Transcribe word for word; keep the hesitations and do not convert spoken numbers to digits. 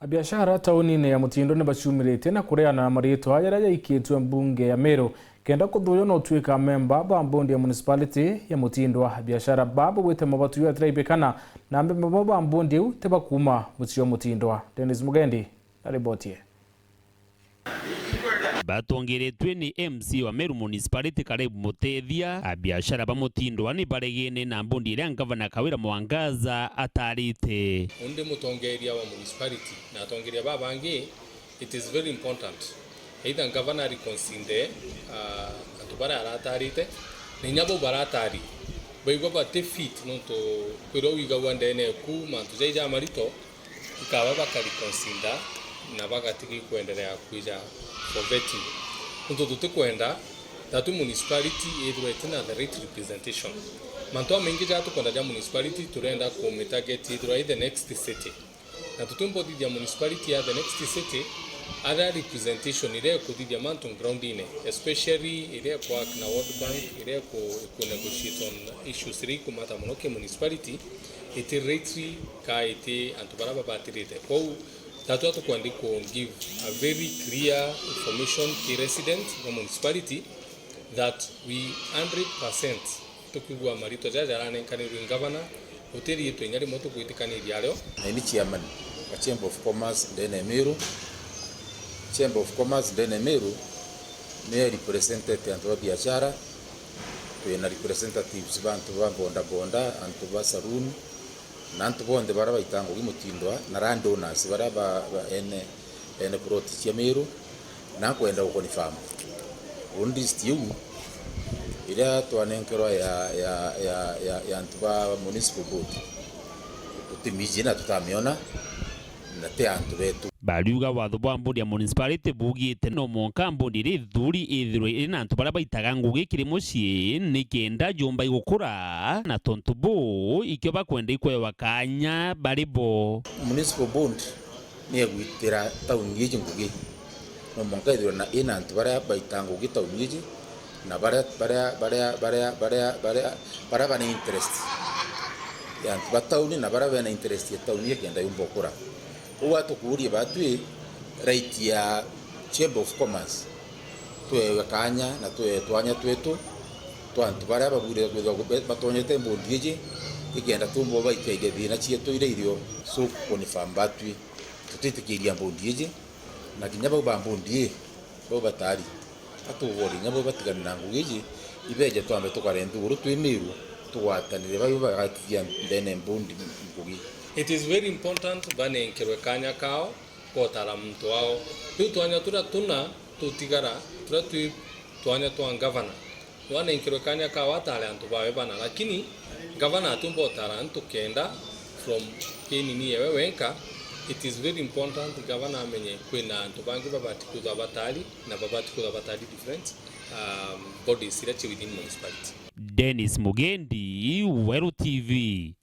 Abiashara taunine ya Mutindwa ni baciumiritie na kureana na maritwa jaria jaikitwe mbunge ya Meru kenda kuthuja na utwika amemba ba bondi ya municipality ya Mutindwa. Abiashara ba baugite mabatu jatiraibikana na amemba bau ba bondi iu ti ba kuuma mucii wa Mutindwa. Dennis Mugendi na riboti ii. Batongeretue ni M C wa Meru Municipality, Caleb Mutethia, abiashara ba Mutindwa ni baregene na mbondi iria ngavana Kawira Mwangaza atarite. Undi mutongeria wa municipality na atongeria babangi, it is very important either ngavana ari consider, ah, antu baria aratarite, na inya bau baratari baigua bati fit, nontu kwirwa wigagua ndene eku mantu jai jamarito, ikaba bakareconsider na bagatiga ikwenderea kwija for vetting. Nontu tutikwenda that municipality ithirwe itina the right representation. Mantu jamaingi jaria tukwenda ja municipality, turenda kumitarget ithirwa i the next city. Na tutiumba uthithia municipality ya the next city aria representation iria ikuthithia mantu groundine, especially iria iku work na World Bank, iria iku, iku negotiate on issues iria ikumata mono ki municipality, iti rightly ka iti antu baria babatirite. Kwou, tatwa tukwenda ku give a very clear information ki resident ba municipality that we hundred percent tukwigua maritwa jaja jaranenkanirwe ngavana, guti riitwa inya rimwe tugwitikaniria ario. Na ini chairman wa Chamber of Commerce ndene ya Meru. Chamber of Commerce ndene ya Meru ni representete antu ba biashara, twina representatives ba antu ba bodaboda, antu ba saloon, na antu bonthe baria baitaa ngugi Mutindwa, na landowners baria ba, ba ene, ene plot cia Meru, na nkwenda guconfirm uu list iu iria twanenkerwa ya, ya, ya, ya, ya antu ba municipal board, tutimiji na tutamiona, na ti antu betu. Bariuga watho bwa mbondi ya municipality buugite no mwanka mbondi iria ithuri ithirwe iri na antu baria baitaga ngugi kiri mucii nikenda jumba igukura, na tontu buu ikio bakwenda ikwewa kaanya bari bo. Municipal board ni egwitira tauni iji ngugi. No mwanka ithirwe na, ina antu baria baitaga ngugi tauni iji, na baria, baria, baria, baria, baria, baria, baria bana interest ya antu ba tauni, na baria bena interest ya tauni ikenda yumba ukura. Uu atukuurie batwi right ya Chamber of Commerce, twewe kaanya na twewe twanya twetu twa antu baria babwire kwithirwa be-, batonyete mbondi iji, ikenda tumba baikia ithina cietu iria irio. So, confirm batwi, tutitikiria mbondi iji, na kinya bau ba mbondi ii, bau batari, atugori inya bau batigane na ngugi iji, ibeje twambe tukare nthiguru twi Miru, tugwatanire bau bagatithia ndene mbondi ngugi. It is very important banenkerwe kaanya kao gotara muntu wao. Riu twanya turia tuna tutigara, turia twi twanya twa ngavana, wanenkerwe kaanya kao atare antu bawe bana, lakini ngavana atiumba utara antu kenda from kinini yewe wenka. It is very important ngavana amenye kwina antu bangi babati kwithwa batari, na babati kwithwa batari different, um, bodies iria ci within municipality. Dennis Mugendi, Weru T V.